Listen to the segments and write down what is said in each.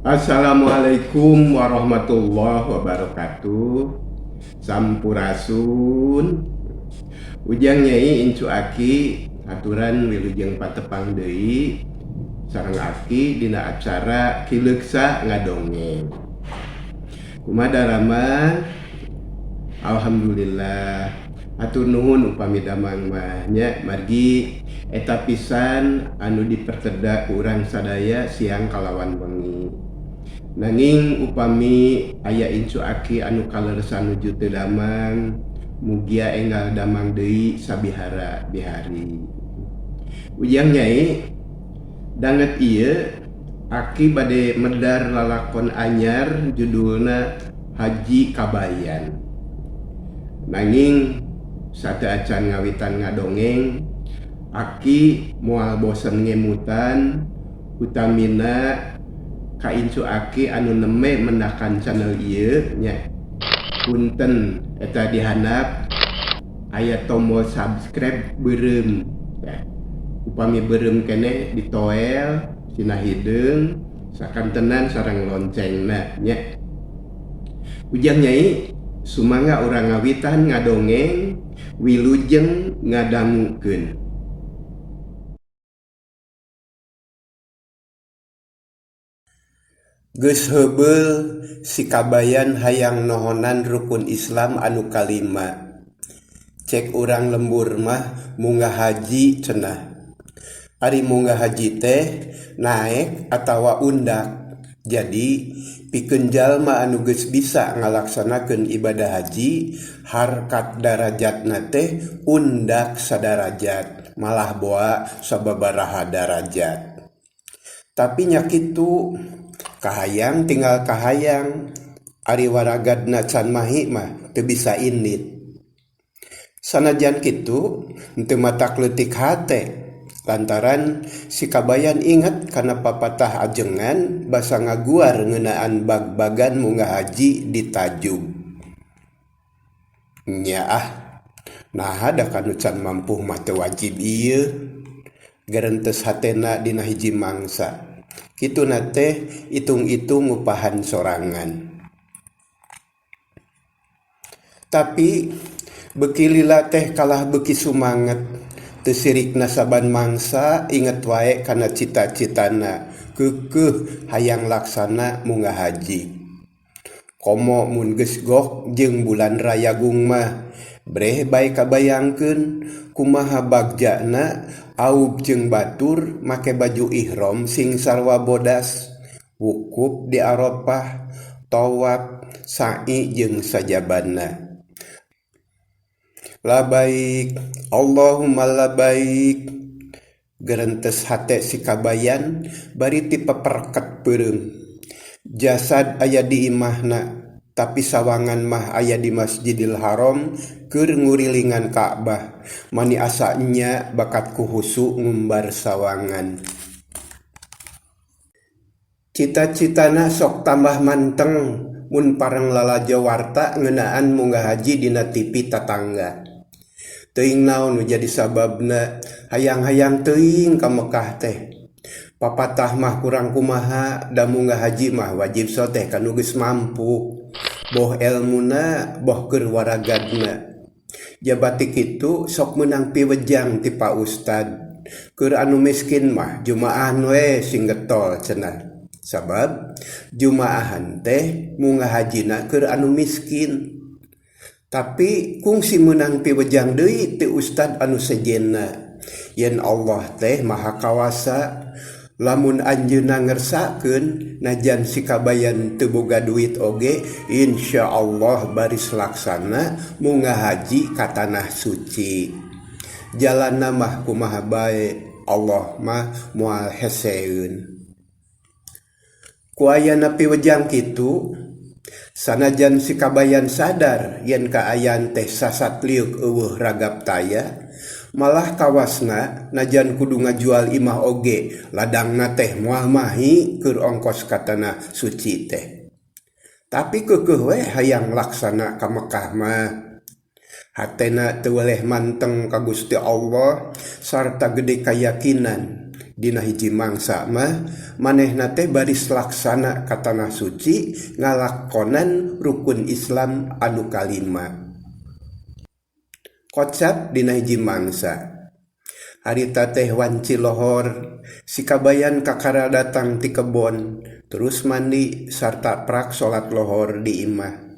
Assalamualaikum warahmatullahi wabarakatuh. Sampurasun. Ujang Nyai incu Aki aturan wilujeng patepang deui sareng Aki dina acara Kileuksa Ngadongeng. Kumaha daramang? Alhamdulillah. Hatur nuhun upami damang mah nya margi eta pisan anu diperteda ku urang sadaya siang kalawan wengi. Nanging upami aya incu aki anu kaleresan nuju teu damang, mugia enggal damang deui sabihara bihari. Ujang Nyai, danget ieu aki bade medar lalakon anyar judulna Haji Kabayan. Nanging sateuacan ngawitan ngadongeng, aki moal bosen ngemutan utamina ka incu aki anu neme mendakan channel ieu nya. Punten eta dihandap aya tombol subscribe beureum tah. Upami beureum keneh ditoel sina hideung sakantenan sareng loncengna nya. Ujang Nyai sumangga urang ngawitan ngadongeng wilujeng ngadangukeun. Geus heubeul si Kabayan hayang nohonan rukun Islam anu kalima. Cek urang lembur mah munggah haji cenah. Ari munggah haji teh naek atawa undak. Jadi pikeun jalma anu geus bisa ngalaksanakeun ibadah haji harkat darajatna teh undak sadarajat malah boa sababaraha darajat. Tapi nya kitu kahayang tinggal kahayang ari waragadna can mahi mah teu bisa indit. Sanajan kitu henteu matak leutik hate lantaran si Kabayan inget kana papatah ajengan basa ngaguar ngeunaan bag-bagan munggah haji di tajug. Nyaah, naha da kanu can mampuh mah teu wajib ieu. Gerentes hatena dina hiji mangsa. Kituna teh itung-itung ngupahan sorangan. Tapi beuki lila teh kalah beuki sumanget. Teu sirikna saban mangsa inget wae kana cita-citana, keukeuh hayang laksana munggah haji. Komo mun geus gok jeung bulan Rayagung mah, breh bae kabayangkeun kumaha bagjana aub jeung batur make baju ihram sing sarua bodas, wukuf di Arafah, tawaf, sa'i jeung sajabana. Labaik Allahumma labaik gerentes hate si Kabayan bari ti peperket peureum. Jasad aya di imahna, tapi sawangan mah aya di Masjidil Haram keur ngurilingan Ka'bah, mani asa enya bakat ku husu ngumbar sawangan. Cita-citana sok tambah manteng mun pareng lalajo warta ngeunaan munggah haji dina tipi tatangga. Teuing naon nu jadi sababna hayang-hayang teuing ka Mekah teh. Papatah mah kurang kumaha da munggah haji mah wajib soteh ka nu geus mampu. Boh elmuna boh keur waragadna. Jabati kitu sok meunang piwejang ti Pa Ustad. Keur anu miskin mah jumaahan we sing getol cenah. Sabab jumaahan teh munggah hajina keur anu miskin. Tapi kungsi meunang piwejang deui ti ustad anu sejenna. Yen Allah teh maha kawasa lamun anjeunna ngersakeun najan si Kabayan teu boga duit oge insyaallah baris laksana munggah haji ka tanah suci. Jalanna mah kumaha bae Allah mah moal heseeun. Ku ayana piwejang kitu sanajan si Kabayan sadar yen kaayaan teh sasat liuk eueuh ragap taya, malah kawasna najan kudu ngajual imah oge ladangna teh moal mahi keur ongkos ka tanah suci teh. Tapi keukeuh we hayang laksana ka Mekah mah. Hatena teu weleh manteng ka Gusti Allah sarta gede kayakinan. Dina hiji mangsa mah manehna teh baris laksana ka tanah suci ngalakonan rukun Islam anu kalima. Kocap dina hiji mangsa. Harita teh wanci lohor, si Kabayan kakara datang ti kebon, terus mandi sarta prak salat lohor di imah.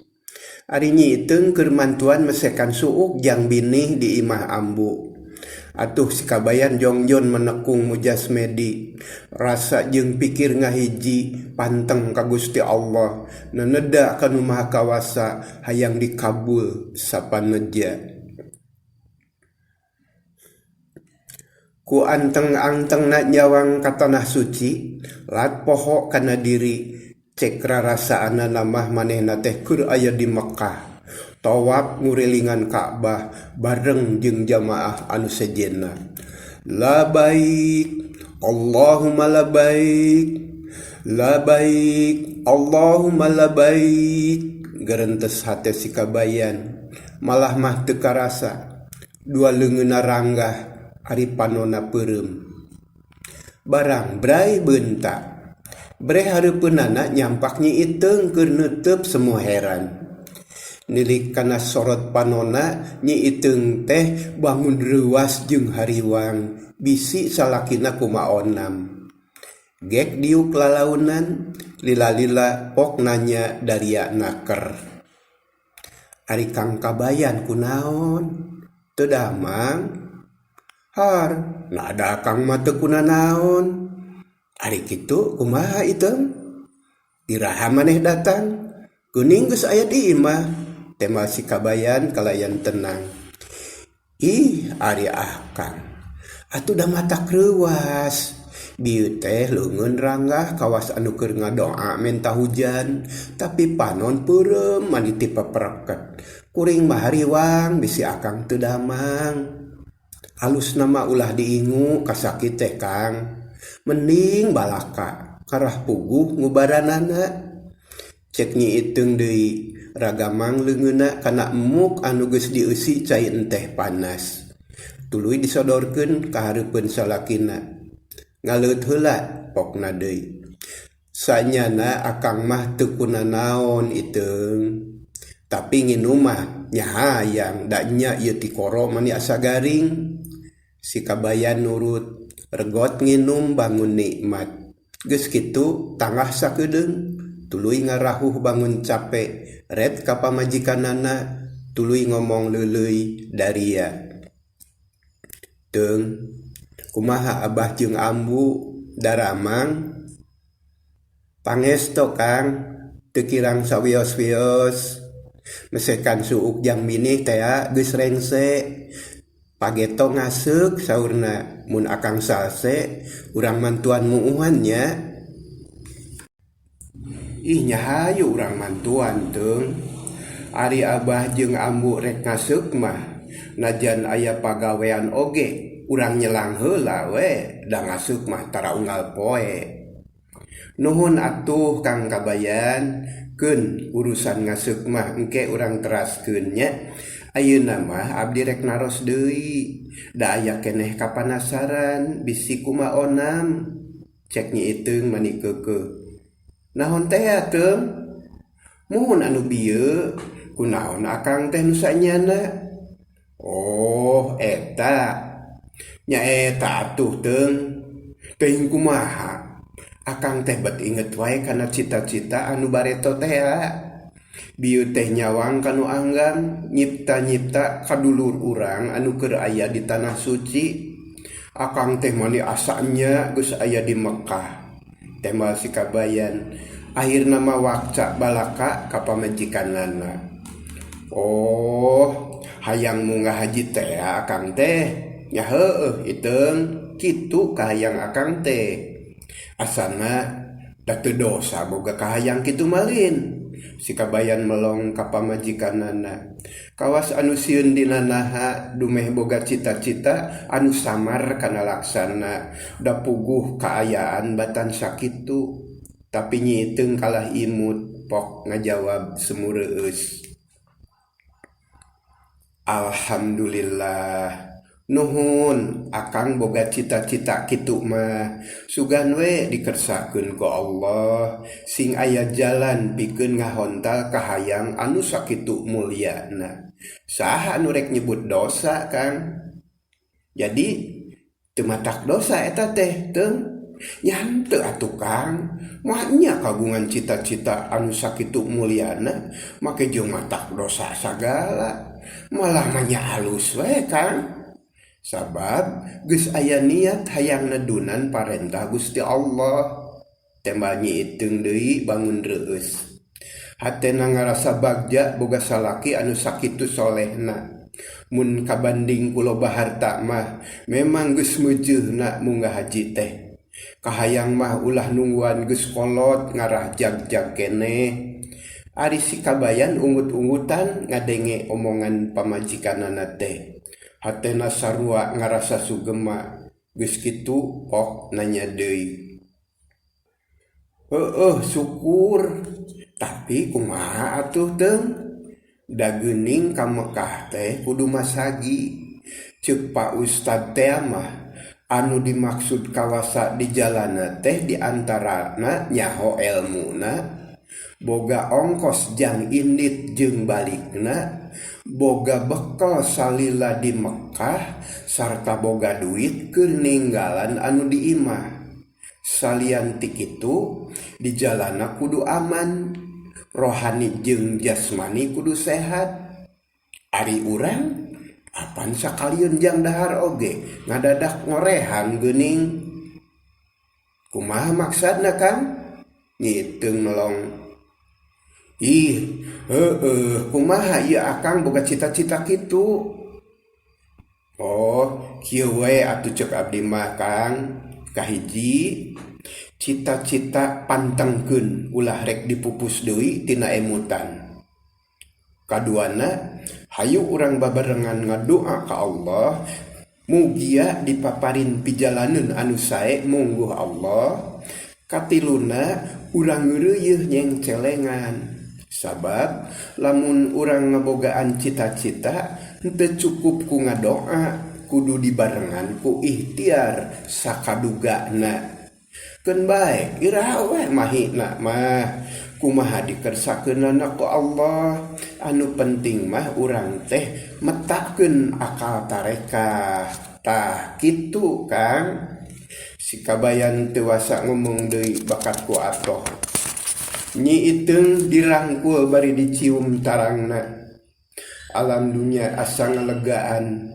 Ari Nyi Iteung keur mantuan mesekan suuk jang binih di imah ambu. Atuh si Kabayan jongjon menekung mujas medi. Rasa jeung pikir ngahiji panteng ka Gusti Allah, neneda ka Nu Maha Kawasa hayang dikabul sapaneja. Ku anteng-antengna nyawang ka Tanah Suci, lat poho kana diri, cek rarasaanana mah manehna teh keur aya di Mekkah, tawaf ngurilingan Ka'bah bareng jeung jamaah anu sejenna. Labaik Allahumma labaik, labaik Allahumma labaik, gerentes hate si Kabayan, malah mah teu karasa. Dua leungeunna ranggah ari panonna peureum. Barang bray beunta. Breh hareupeunana nyampak Nyi Iteung keur neuteup semu heran. Nilik kana sorot panonna Nyi Iteung teh bangun reuwas jeung hariwang bisi salakina kumaonam. Gek diuk lalaunan lila-lila pok nanya daria naker. Ari Kang Kabayan kunaon? Teu damang? Har, nah da akang mah teu kunanaon. Ari kitu kumaha iteung? Iraha maneh datang? Geuning geus aya di imah. Tema si Kabayan kalayan tenang. Ih, ari akang. Atuh da matak reuwas. Bieu teh leungeun ranggah kawas anu keur ngadoa menta hujan, tapi panon peureum mani ti pepereket. Kuring mah hariwang bisi akang teu damang. Alusna mah ulah diingu kasakit teh Kang. Mending balaka karah puguh ngubaranana. Cek Nyi Iteung deui, ragamang leungeunna kana emuk anu geus dieusi cai enteh panas. Tuluy disodorkeun ka hareupeun salakina. Ngaleut heula pokna deui. Sanyana akang mah teu kunanaon Iteung. Tapi nginum mah nya hayang da nya ieu tikoro mani asa garing. Si Kabayan nurut, regot nginum bangun nikmat. Geus kitu tangah sakedeung, tuluy ngarahuh bangun cape, ret ka pamajikanana, tuluy ngomong leuleuy daria. Teung, kumaha abah jeung ambu, daramang? Pangesto Kang, teu kirang sawios-wios. Mesekan suuk jang binih tea geus rengse. Pageto ngaseuk saurna, mun akang salse urang mantuan muuhan nya. Ih nya hayu urang mantuan teung. Ari abah jeung ambu rek ngaseuk mah, najan aya pagawean oge urang nyelang heula we, da ngaseuk mah tara unggal poe. Nuhun atuh Kang Kabayan, keun urusan ngaseuk mah engke urang teraskeun nya. Ayeuna mah abdi rek naros deui, da aya keneh kapanasaran bisi kumaonam. Cek Nyi Iteung mani keukeuh. Naon tea Teung? Muhun anu bieu, kunaon akang teh nu sanyana? Oh, eta. Nya eta atuh Teung. Teuing kumaha? Akang teh bet inget wae kana cita-cita anu bareto tea. Bieu teh nyawang ka nu anggang, nyipta-nyipta kadulur urang anu keur aya di tanah suci. Akang teh mani asa nya geus aya di Mekkah. Tema si Kabayan. Akhirna mah wakca balaka ka pamajikanana. Oh, hayang munggah haji tea akang teh. Nya heueuh Iteung, kitu kahayang akang teh. Asana da teu dosa boga kahayang kitu malin. Si Kabayan melong ka pamajikanana. Kawas anu sieun dina naha dumeh boga cita-cita anu samar kana laksana da puguh kaayaan batan sakitu. Tapi Nyi Iteung kalah imut pok ngajawab semu reueus. Alhamdulillah Nuhun akang boga cita-cita kitu mah sugan we dikersakeun ku Allah sing aya jalan pikeun ngahontal kahayang anu sakitu mulyana. Saha anu rek nyebut dosa Kang? Jadi teu matak dosa eta teh teung? Nya henteu atuh Kang. Moal nya kagungan cita-cita anu sakitu mulyana make jeung matak dosa sagala. Malah mah nya alus we Kang. Sabab geus aya niat hayang nedunan parentah Gusti Allah. Tembal Nyi Iteung deui bangun reueus. Hatena ngarasa bagja boga salaki anu sakitu solehna. Mun kabanding ku loba harta mah memang geus meujeuna munggah haji teh. Kahayang mah ulah nungguan geus kolot ngarah jag-jag keneh. Ari si Kabayan unggut-unggutan ngadenge omongan pamajikanana teh. Hatena sarua ngarasa sugema. Geus kitu Pok nanya deui. Heueuh syukur. Tapi kumaha atuh teung? Da geuning ka Mekah teh kudu masagi. Ceuk Pak Ustad teh mah anu dimaksud kawasa di jalana teh diantarana nyaho elmuna, boga ongkos jang indit jeung balikna, boga bekal salila di Mekah sarta boga duit keur ninggalan anu di imah. Salian ti kitu di jalana kudu aman, rohani jeung jasmani kudu sehat. Ari urang apan sakalian jang dahar oge ngadadak ngorehan geuning. Kumaha maksudna Kang? Nyi Iteung melong. Ih, heueuh, kumaha ieu akang boga cita-cita kitu? Oh, kieu we atuh ceuk abdi mah Kang. Kahiji, cita-cita pantengkeun ulah rek dipupus deui tina emutan. Kaduana, hayu urang babarengan ngadoa ka Allah mugia dipaparin pijalaneun anu sae mungguh Allah. Katiluna, urang ngeureuyeuh nyeng celengan. Sabab lamun urang ngabogaan cita-cita henteu cukup ku ngadoa, kudu dibarengan ku ikhtiar sakadugana. Keun bae iraha we mahina mah kumaha dikersakeunana ku Allah. Anu penting mah urang teh metakeun akal tarekah. Tah kitu Kang. Si Kabayan teu wasa ngomong deui bakat ku atoh. Nyi Iteung dirangkul bari dicium tarangna. Alam dunya asa ngalegaan.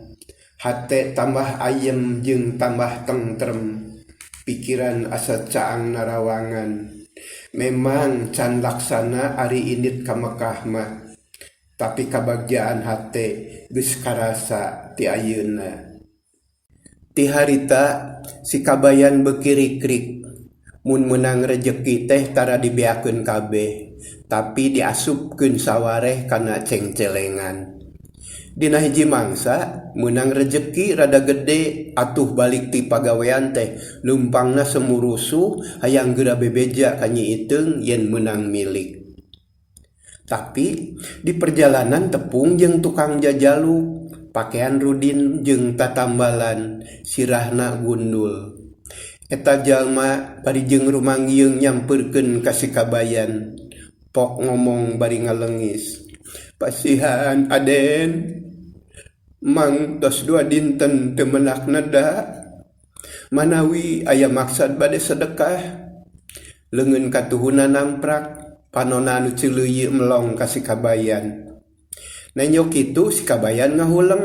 Hate tambah ayem jeung tambah tentrem. Pikiran asa caang narawangan. Memang can laksana ari indit ka Mekah mah. Tapi kabagjaan hate geus karasa ti ayeuna. Ti harita si Kabayan beuki rikrik. Mun meunang rejeki teh tara dibeakeun kabeh, tapi diasupkeun sawareh kana cengcelengan. Dina hiji mangsa meunang rejeki rada gede atuh balik ti pagawean teh leumpangna semurusuh hayang geura bebeja ka Nyi Iteung yen meunang milik. Tapi di perjalanan tepung jeung tukang jajaluk, pakean rudin jeung tatambalan, sirahna gundul. Eta jalma bari jeung rumangieung nyampeurkeun ka si Kabayan. Pok ngomong bari ngalengis. Pasihan Aden, mang tos dua dinten teu menak neda. Manawi aya maksad bade sedekah. Leungeun katuhuna namprak, panona anu ceuleuyeu melong ka si Kabayan. Nenjo kitu si Kabayan ngahuleng,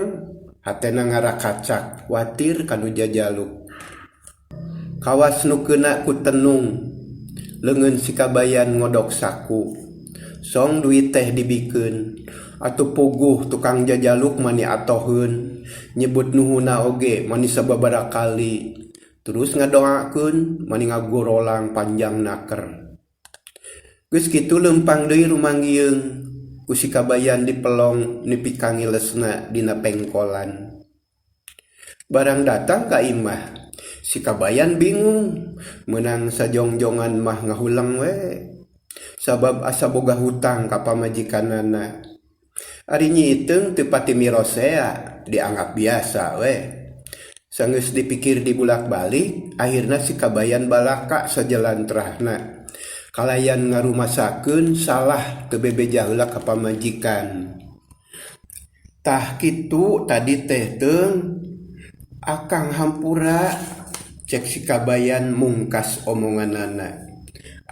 hatena ngarakacak, watir kanu jajaluk. Kawas nu keuna ku tenung, leungeun si Kabayan ngodok saku. Song duit teh dibikeun, atuh puguh tukang jajaluk mani atoheun, nyebut nuhuna oge mani sababaraha kali. Terus ngadoakeun mani ngagorolang panjang naker. Geus kitu leumpang deui rumangieung, ku si Kabayan dipelong nepi ka ngilesna dina pengkolan. Barang datang ka imah, si Kabayan bingung, meunang sajongjongan mah ngahuleng we. Sabab asa boga hutang ka pamajikanana. Ari Nyi Iteung teu pati mirosea, dianggap biasa we. Sanggeus dipikir dibulak-balik, akhirna si Kabayan balaka sajalantrahna. Kalayan ngarumasakeun salah teu bebeja heula ka pamajikan. Tah kitu tadi teh Teung, Akang hampura cek si Kabayan mungkas omonganana.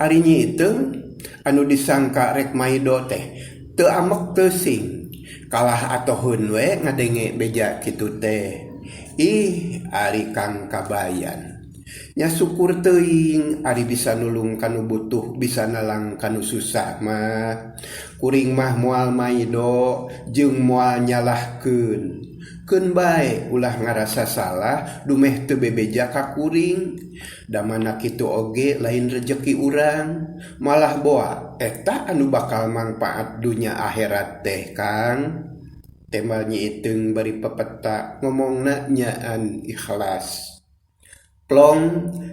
Ari Nyi Iteung anu disangka rek maido teh teu amek teu sing kalah atoheun we ngadenge beja kitu teh. Ih ari Kang Kabayan. Nya syukur teuing ari bisa nulung ka nu butuh bisa nalang ka nu susah mah. Kuring mah moal maido jeung moal nyalahkeun. Keun bae ulah ngarasa salah dumeh teu bebeja ka kuring. Damana kitu oge lain rejeki urang malah boa eta anu bakal mangpaat dunya akhirat teh Kang. Tembal Nyi Iteung bari pepeta ngomongna nyaan ikhlas. Plong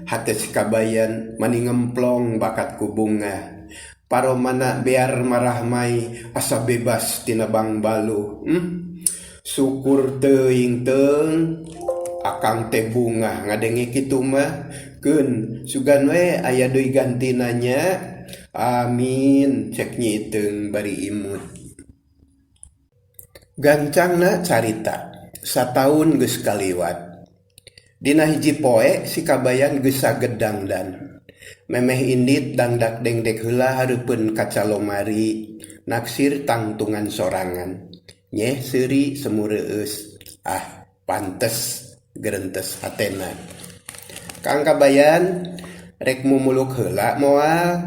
hate si Kabayan mani ngemplong bakat ku bungah. Paromana bear marahmai asa bebas tina bangbaluh. Syukur teuing teung akang teh bungah ngadenge kitu mah. Keun sugan we aya deui gantina nya. Amin cek Nyi Iteung bari imut. Gancangna carita sataun geus kaliwat. Dina hiji poe si Kabayan geus saged dangdan. Memeh indit dangdak dengdek heula hareupeun kaca lomari, naksir tangtungan sorangan. Nyeh seuri semu reueus. Ah, pantes gerentes hatena. Kang Kabayan rek mumuluk heula moal?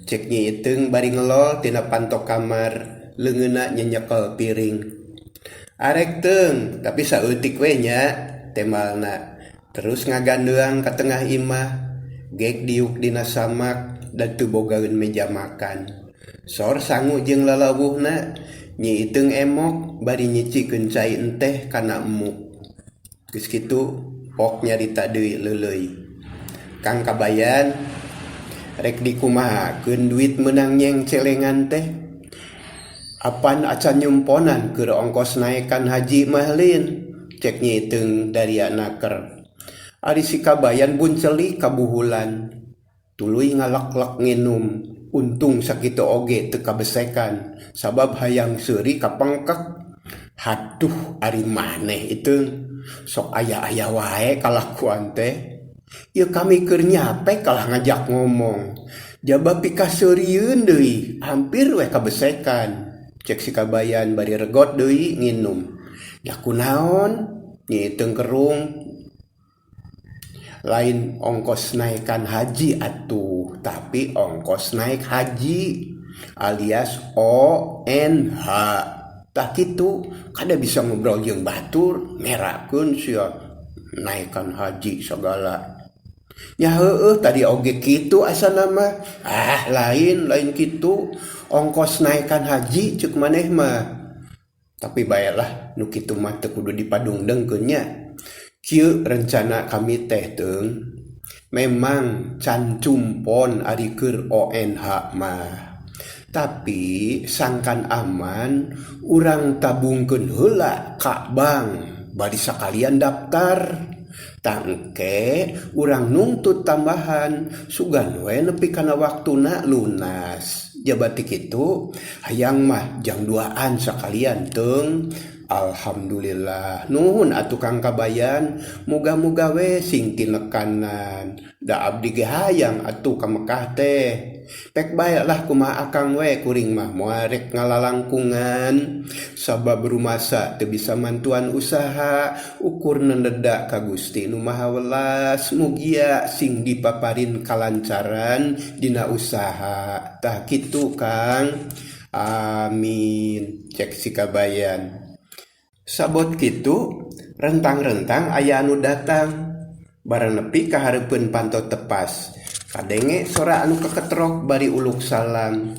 Cek Nyi Iteung bari ngelol tina panto kamar, leungeunna nyenyekel piring. Arek teung, tapi saeutik we nya, tembalna. Terus ngagandeang ka tengah imah, gek diuk dina samak dan teu bogaeun meja makan. Sor sangu jeung lalawuhna, Nyi Iteung emok bari nyicikeun cai enteh kana emuk. Geus kitu pok nyarita deui leuleuy. Kang Kabayan rek dikumahakeun duit meunang nyeng celengan teh. Apan acan nyumponan keur ongkos naekan haji mah lin, cek Nyi Iteung daria naker. Ari si Kabayan buncelik kabuhulan, tuluy ngaleklek nginum. Untung sakitu oge teu kabesekan, sabab hayang seuri kapengkek. Haduh ari maneh Iteung, sok aya-aya wae kalakuan teh. Ieu kami keur nyape kalah ngajak ngomong. Jaba pikaseurieun deui, hampir we kabesekan. Cek si Kabayan bari regot deui nginum. Nya kunaon? Nyi Iteung kerung. Lain ongkos naekan haji atuh, tapi ongkos naik haji alias ONH. Tah kitu kada bisa ngobrol jeung batur, merakeun sia naekan haji sagala. Nya heueuh tadi oge kitu asana mah. Ah lain, lain kitu. Ongkos naekan haji ceuk maneh mah. Tapi baelah nu kitu mah teu kudu dipadungdengkeun nya. Kieu rencana kami teh teung, memang can cumpon ari keur ONH mah. Tapi sangkan aman urang tabungkeun heula ka bank bari sakalian daftar. Tangke urang nungtut tambahan sugan we nepi kana waktuna lunas. Jabati kitu hayang mah jang duaan sakalian teung. Alhamdulillah nuhun atuh Kang Kabayan, muga-muga we sing tinekanan. Da abdi ge hayang atuh ka Mekah teh. Pek bae lah kumaha akang we kuring mah moal rek ngalalangkungan. Sabab rumasa teu bisa mantuan usaha, ukur nendeda ka Gusti Nu Maha Welas, mugia sing dipaparin kalancaran dina usaha. Tah kitu Kang. Amin. Cek si Kabayan. Sabot kitu rentang-rentang aya anu datang. Barang nepi ka hareupeun panto tepas. Kadenge sora anu keketrok bari uluk salam.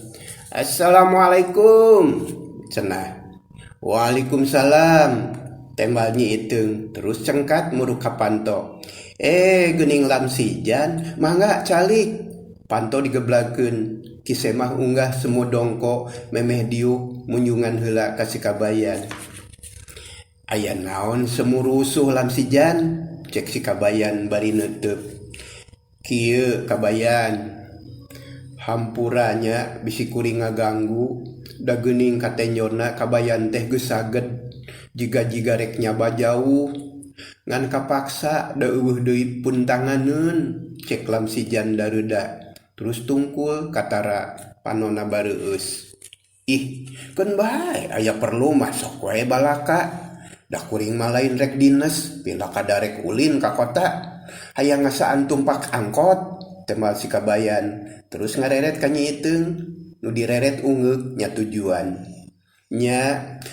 Assalamualaikum cenah. Waalaikumsalam tembal Nyi Iteung terus cengkat muruk ka panto. Geuning lamsijan mangga calik. Panto digeblagkeun. Ki Semah unggah semu dongko memeh diuk munjungan heula ka si Kabayan. Aya naon semu rusuh lamsijan? Cek si Kabayan bari neuteub. Kieu Kabayan, hampura nya bisi kuring ngaganggu, da geuning katenjona Kabayan teh geus saged jiga-jiga rek nyaba jauh. Ngan kapaksa da eueuh deui puntanganeun, cek Lamsijan dareuda terus tungkul katara panonna bareueus. Ih, keun bae aya perlu mah sok wae balaka. Da kuring mah lain rek dines, pina kada rek ulin ka kota. Hayang ngasaan tumpak angkot, tembal si Kabayan terus ngareret ka Nyi Iteung. Nu direret ungeuk nya tujuan. Nya,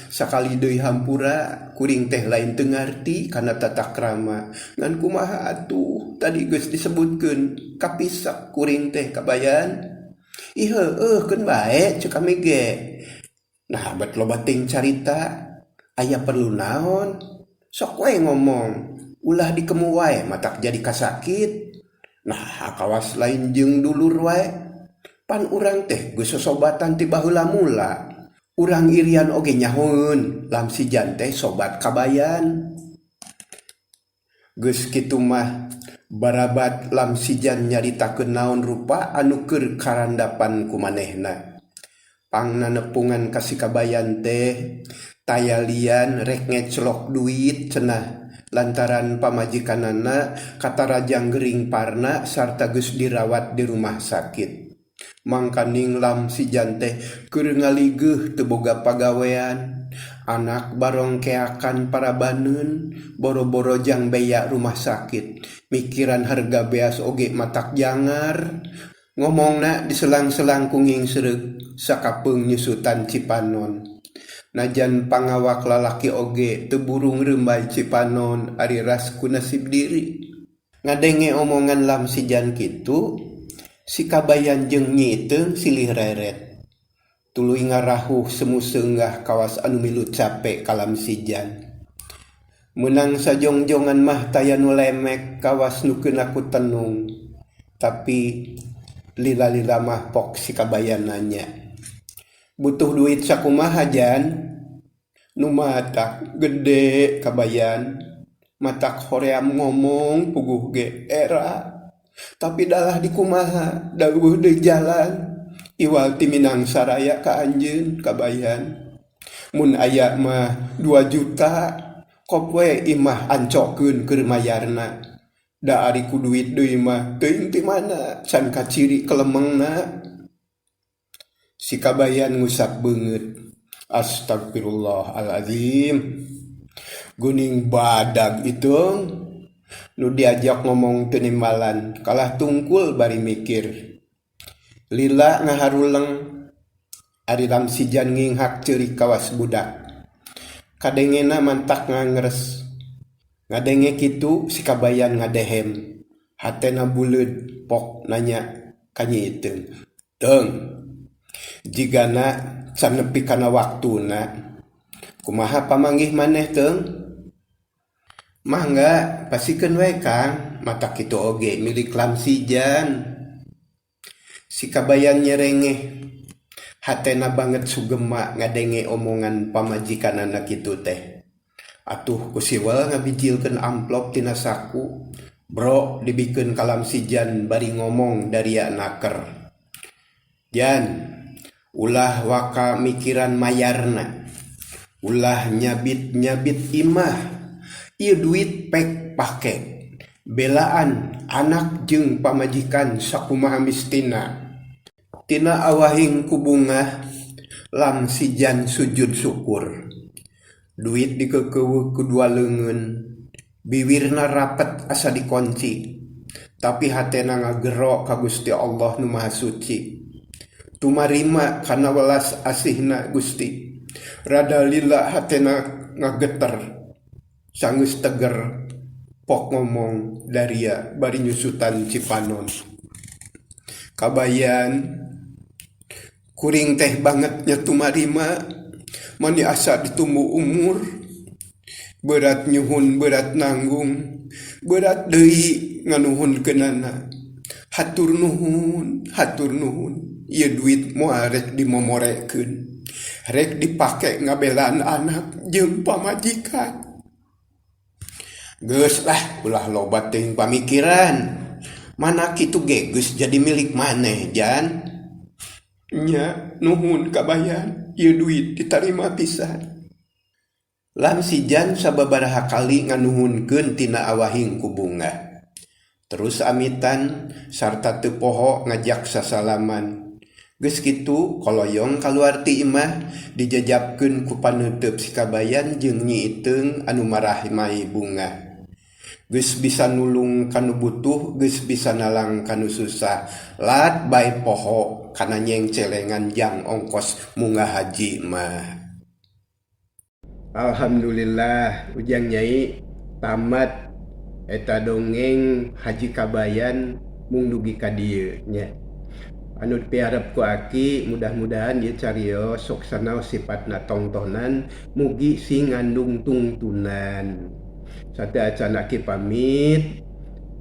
sakali deui hampura, kuring teh lain teu ngarti kana tata krama. Ngan kumaha atuh, tadi geus disebutkeun kapisak kuring teh Kabayan. Ih heueuh keun bae ceuk kami ge. Nah bet loba teuing carita, aya perlu naon? Sok we ngomong, ulah dikemu wae matak jadi kasakit. Nah kawas lain jeung dulur wae. Pan urang teh geus sosobatan ti baheula mula. Urang Irian oge nyahoeun Lamsijan teh sobat Kabayan. Geus kitu mah barabat Lamsijan nyaritakeun naon rupa anu keur karandapan ku manehna. Pangna nepungan ka si Kabayan teh taya lian rek ngeclok duit cenah lantaran pamajikanana katarajang gering parna sarta geus dirawat di rumah sakit. Mangkaning Lamsijan teh keur ngaligeuh teu boga pagawean, anak barongkeakan parabaneun boro-boro jang beya rumah sakit, mikiran harga beas oge matak jangar. Ngomongna diselang-selang ku ngingsereuk sakapeung nyusutan cipanon. Najan pangawak lalaki oge teu burung reumbay cipanon ari ras ku nasib diri. Ngadenge omongan Lamsijan kitu, si Kabayan jeung Nyi Iteung silih reret. Tuluy ngarahuh semu seunggah kawas anu milu cape ka Lamsijan. Meunang sajongjongan mah taya nu lemek kawas nu keuna ku tenung. Tapi lila-lila mah pok si Kabayan nanya. Butuh duit sakumaha Jan? Nu matak gede Kabayan. Matak hoream ngomong puguh ge era. Tapi dalah dikumaha da eueuh deui jalan. Iwal ti Minang Saraya ka anjeun Kabayan. Mun aya mah 2 juta kop we imah ancokeun keur mayarna. Da ari ku duit deui mah teuing ti mana can kaciri kelemengna. Si Kabayan ngusap beungeut. Astagfirullahalazim. Guning badag iteung. Nu diajak ngomong teu nimbalan kalah tungkul bari mikir. Lila ngaharuleng ari Lamsijan nginghak ceurik kawas budak. Kadengena mantak ngangres. Ngadenge kitu si Kabayan ngadehem. Hatena buleud pok nanya ka Nyi Iteung. Teung, jigana can nepi kana waktuna. Kumaha pamanggih maneh Teung? Mangga pasikeun we Kang, matak kitu oge milik Lamsijan. Si Kabayan nyerengeh. Hatena banget sugema ngadenge omongan pamajikanana kitu teh. Atuh ku siwel ngabijilkeun amplop tina saku. Bro dibikeun ka Lamsijan bari ngomong daria naker. Jan, ulah waka mikiran mayarna. Ulah nyabit-nyabit imah. Ieu duit pek pake. Belaan anak jeung pamajikan sakumaha mistina. Tina awahing ku bungah Lamsijan sujud syukur. Duit dikeukeuweuk ku dua leungeun. Biwirna rapet asa dikonci. Tapi hatena ngagero ka Gusti Allah nu Maha Suci. Tumarima kana welas asihna Gusti. Rada lila hatena ngageter. Sanggeus teger pok ngomong daria bari nyusutan cipanon. Kabayan kuring teh banget nya tumarima mani asa ditumbu umur. Berat nyuhun berat nanggung berat deui nganuhunkeunana. Hatur nuhun, hatur nuhun. Ieu duit moal rek dimomorekeun. Rek dipake ngabelaan anak jeung pamajikan. Geus lah ulah loba teuing pamikiran. Mana kitu ge geus jadi milik maneh Jan. Nya nuhun Kabayan, ieu duit ditarima pisan. Lam si Jan sababaraha kali nganuhunkeun tina awahing ku bungah. Terus amitan sarta teu poho ngajak sasalaman. Geus kitu koloyong kaluar ti imah dijajapkeun ku paneuteup si Kabayan jeung Nyi Iteung anu marahmai bungah. Geus bisa nulung ka nu butuh geus bisa nalang ka nu susah lat bae poho kana nyengcelengan jang ongkos munggah haji mah. Alhamdulillah Ujang Nyai tamat eta dongeng Haji Kabayan mung dugi ka dieu nya. Anu dipiharep ku aki mudah-mudahan ieu carios sok sanaos sipatna tongtonan mugi sing ngandung tungtunan. Sateuacan aki pamit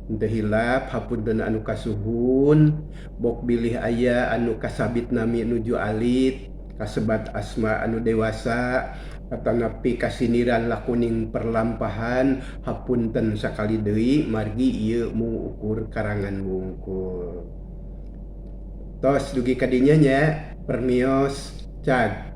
henteu hilap hapunten anu kasuhun bok bilih aya anu kasabit nami nuju alit. Kasebat asma anu dewasa atanapi kasindiran lakuning perlampahan hapunten sakali deui margi ieu mung ukur karangan wungkul. Tos dugi ka dinya nya permios cag.